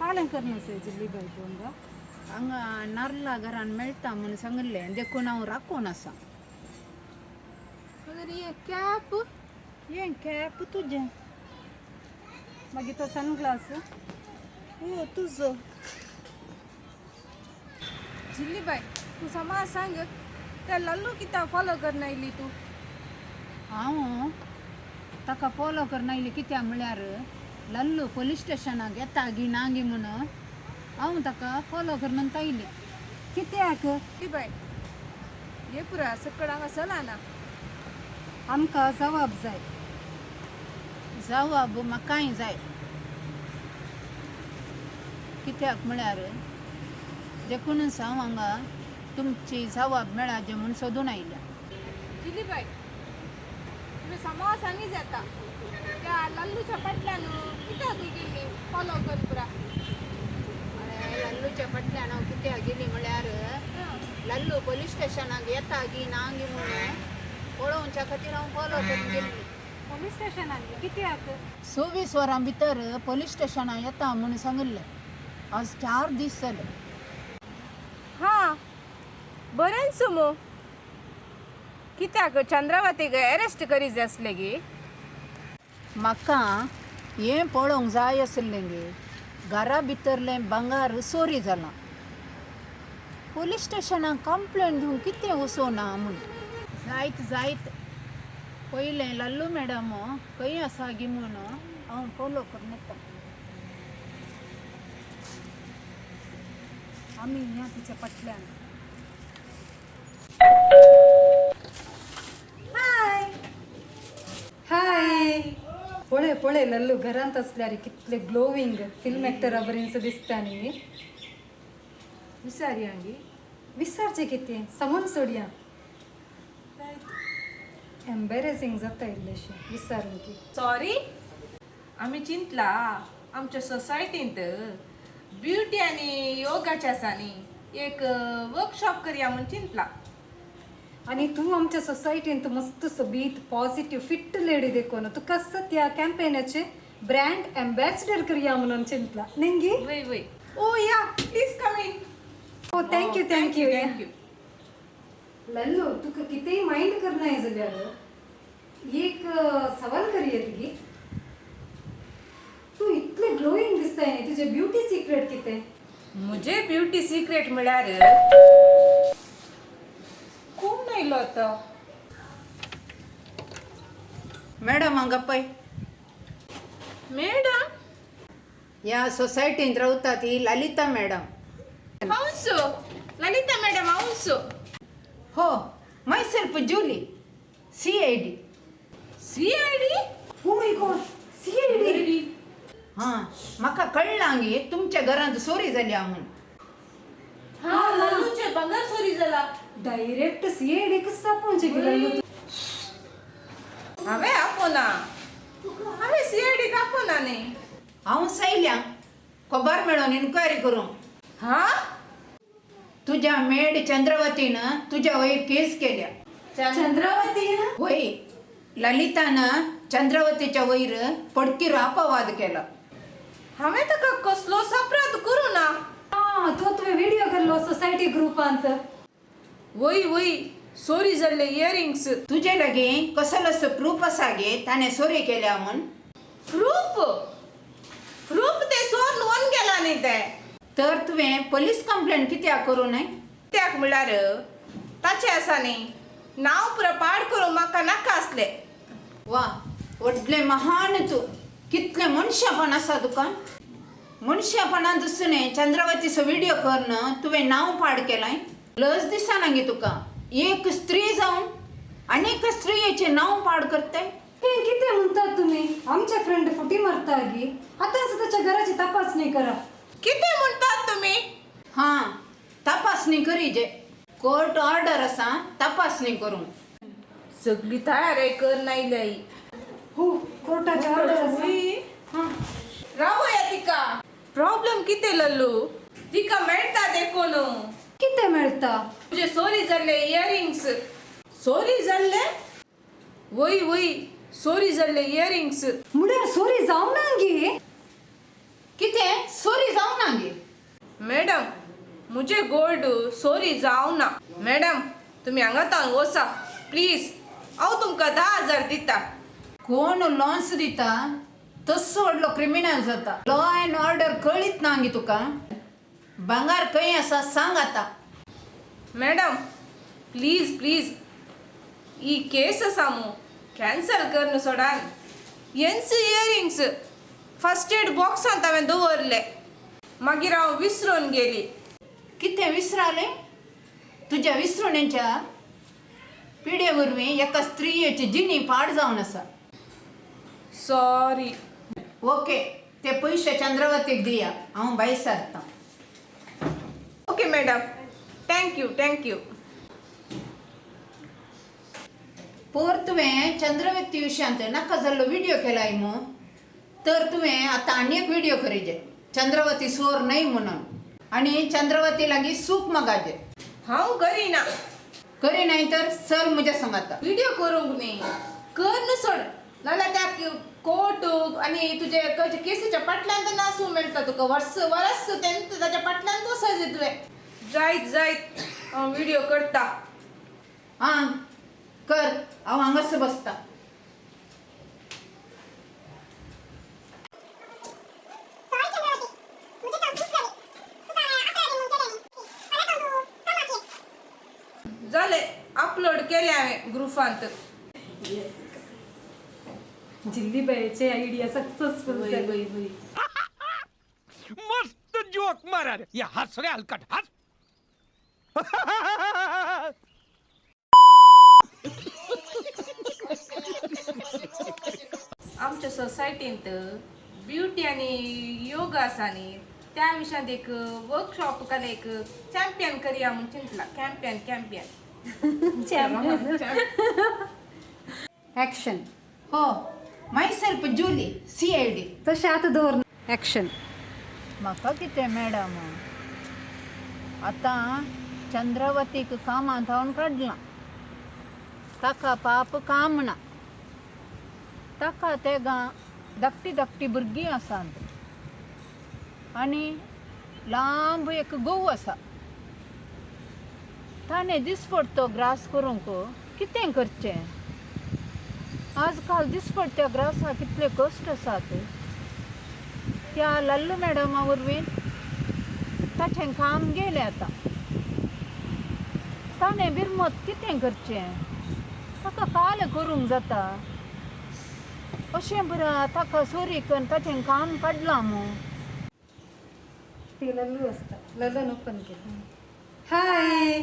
फाल्यां करना से जिल्ली बाय फोन. हांगा नार्ला घरान मेळटा म्हूण सांगिल्लें देखून हांव राखून आसा. मगेर हे कॅप? हें कॅप तुजें. मागीर तो सनग्लास? हो, तुजो. जिल्ली बाय, तूं समा सांग, त्या लल्लू कित्याक फॉलो करना आयली तूं? हांव ताका फॉलो करना आयली कित्याक म्हळ्यार लल्लू पोलीस स्टेशनाक येता गी ना गी म्हूण हांव ताका फॉलो करून आयली. कित्याक? जिल्ली बाय, हे पुरा सकळ हांगा चला ना. आमकां जवाब जाय. जवाब म्हाकाय जाय, कित्याक म्हळ्यार देखूनच हांव हांगा तुमची जवाब मेळाचे म्हूण सोदून आयल्या. जिल्ली बाय, तुवें समा सांगी जाता, त्या लल्लूच्या फाटल्यान कित्याक गेल्ली फॉलो कर पुरा? अरे, लल्लूच्या फाटल्यान हांव कित्याक गेली म्हळ्यार लल्लू पोलीस स्टेशनाक येता गी ना गी म्हूण पळोवच्या खातीर हांव फॉलो करून गेल्ली. पोलीस स्टेशनाक कित्याक? 24 वरां भितर पोलीस स्टेशनाक येता म्हूण सांगिल्लें. आज 4 दीस जाले. हां, बरेंच मो. कित्याक चंद्रावतीक अरेस्ट करी जाय आसलें गी? म्हाका हें पळोवंक जाय आसलें गे, घरा भितरलें भांगर चोरी जालां, पोलीस स्टेशनाक कंप्लेन दिवंक कितें वचूना म्हूण. जायत जायत, पयलें लल्लू मॅडम खंय आसा गी म्हूण हांव फॉलो करून येता. आमी या तिच्या फाटल्यान. हाय, पळय पळय, लल्लू घरांत असल्यार कितले ग्लोविंग फिल्म एक्टरा बरींच दिसता न्ही? विचारया गी. विचारचें कितें, सांगून सोडया. एम्बेरेसिंग जाता इल्लेशें विचारून की. सॉरी, आमी चिंतला आमच्या सोसायटींत ब्युटी आनी योगाचे आसा न्ही, एक वर्कशॉप करया म्हूण चिंतला. आनी तूं आमच्या सोसायटींत मस्त सोबीत पॉझिटिव्ह फिट लेडी देखून तुका त्या कॅम्पेनाचे ब्रँड एम्बॅसिडर करया म्हणून चिंतला न्ही गी? वय वय. Oh yeah, please come in. Oh, thank you, thank you. Thank you. Lallu, तुका कितेंय मायंड करनाय जाल्यार एक सवाल करया तुगी. तूं इतलें ग्लोईंग दिसताय न्ही, तुजें ब्युटी सिक्रेट कितें? म्हजें ब्युटी सिक्रेट म्हळ्यार कोण आयलो आतां? मॅडम, हांगा पळय. मॅडम? ह्या सोसायटींत रावता ती ललिता मॅडम. हांवसो ललिता मॅडम, हांवसो. हो, myself Julie, CID. CID? Oh my God, CID? हां, म्हाका कळ्ळां गे तुमच्या घरांत चोरी जाल्या म्हूण. हा, लल्लूचें भांगर चोरी जाला. डायरेक्ट सीआयडीक आपोवचें गे लल्लू तूं. हांवें आपोवना, हांवें सीआयडीक आपोवना न्ही. हांव सैल्या खबर मेळोन इन्क्वायरी करूंक. हा? तुज्या मेड चंद्रवतीन तुज्या वयर केस केल्या. चंद्रावती? वय, ललितान चंद्रवतीच्या वयर पडकीर अपवाद केला. हांवें ताका कसलोच अपराध करूं ना. आं, तो तुवें व्हिडिओ केल्लो सोसायटी ग्रुपांत. वय वय, चोरी जाल्ले इयरिंग्स. तुजे लागीं कसलोच प्रूफ आसा गे ताणें चोरी केल्या म्हूण? प्रूफ? प्रूफ ते चोरून व्हरून गेला न्ही ते. तर तुवें पोलीस कंप्लेन कित्याक करूं नये? कित्याक म्हणल्यार ताचें आसा न्ही नांव पुरो पाड करूं म्हाका नाका आसलें. वा, व्हडलें महान तूं! कितलें मनशापण आसा तुका! मनशापणा दुसरें चंद्रवतीचो व्हिडियो करून तुवें नांव पाड केलां. लज दिसना गे तुका, एक स्त्री जावन आनी एका स्त्रियेचें नांव पाड करताय? हें कितें म्हणतात तुमी? आमचे फ्रेंड फुटी मारता गी. आतांच ताच्या घराची तपासणी करा. कितें म्हणटात तुमी? हां, तपासणी करी जे, कोर्ट ऑर्डर आसा तपासणी करूंक. सगळी तयारी कर आयल्या. हो, कोर्टाची ऑर्डर आसा. रावया तिका. प्रॉब्लेम कितें लल्लू, तिका मेळटा देखून. कितें मेळटा? तुजे चोरी जाल्ले इयरिंग्स. चोरी जाल्ले? वय वय, चोरी जाल्ले इयरिंग्स. म्हळ्यार चोरी जावना गी? कितें, चोरी जावना? गोल्ड सोरी जावना. मॅडम तुमी हांगा तावन वचा प्लीज. हांव तुमकां 10,000 दिता. कोण लॉन्स दिता तस्सो व्हडलो क्रिमिनल जाता. लॉ अँड ऑर्डर कळीत ना गे तुका. भांगार खंय आसा सांग आतां. मॅडम प्लीज प्लीज ही केस आसा मू कॅन्सल कर न्हू सोडान. हेंच इयरिंग्स फर्स्ट एड बॉक्सांत हांवें दवरले, मागीर हांव विसरून गेली. कितें विसरालें? तुज्या विसरणेच्या पिडे वरवीं एका स्त्रियेची जिणी पाड जावन आसा. सॉरी. ओके, ते पयशे चंद्रवतीक दिया, हांव भायर सरतां. Okay madam, thank you thank you. पोर तुवें चंद्रवती विशयांत नाका जाल्लो व्हिडियो केलाय मू, तर तुवें आतां आनी एक व्हिडियो करीजे चंद्रवती सोर न्हय म्हणून, आनी चंद्रवती लागीं सूख मागाजे. हांव करिना. करी नाही तर चल म्हज्या संगाता. व्हिडिओ करूंक न्ही, कर न्हू सोड, नाल्यार त्या कोर्ट आनी तुजे केसीच्या फाटल्यान तर नासूं मेळटा तुका. वर्स वरस तेंच ताच्या फाटल्यान वचपाचें तुवें. जायत जायत हांव व्हिडिओ करता. आं कर, हांव हांगासर बसता. जालें, अपलोड केलें हांवें ग्रुपांत. जिल्लीबायचे आयडिया सक्सेसफुल जाली. मस्त जोक मारा रे या, हस रे हलकट हस. आमच्या सोसायटींत ब्युटी आनी योगा आसा न्ही, त्या विशयांत एक वर्कशॉप काल एक चॅम्पियन करया म्हूण चिंतला. Champion champion. Action. हो, myself Julie CID. तशें आतां दवर. ॲक्शन. म्हाका कितें मॅडम, आतां चंद्रवतीक कामांत हांव काडलां. ताका पाप काम ना. ताका तेगां धाकटी धाकटी भुरगीं आसात आनी लांब एक गोव आसा. ताणें दिसपडतो ग्रास करूंक कितें करचें? आजकाल दिसपडत्या ग्रासाक कितले कश्ट आसात. त्या लल्लू मॅडमा वरवीं ताचें काम गेलें आतां. ताणें बिरमत कितें करचें? ताका काल करूंक जाता अशें बरें ताका सोरी करून ताचें काम काडलां मू. ती लल्लू असता, लल्लून ओपन केलं. हाय.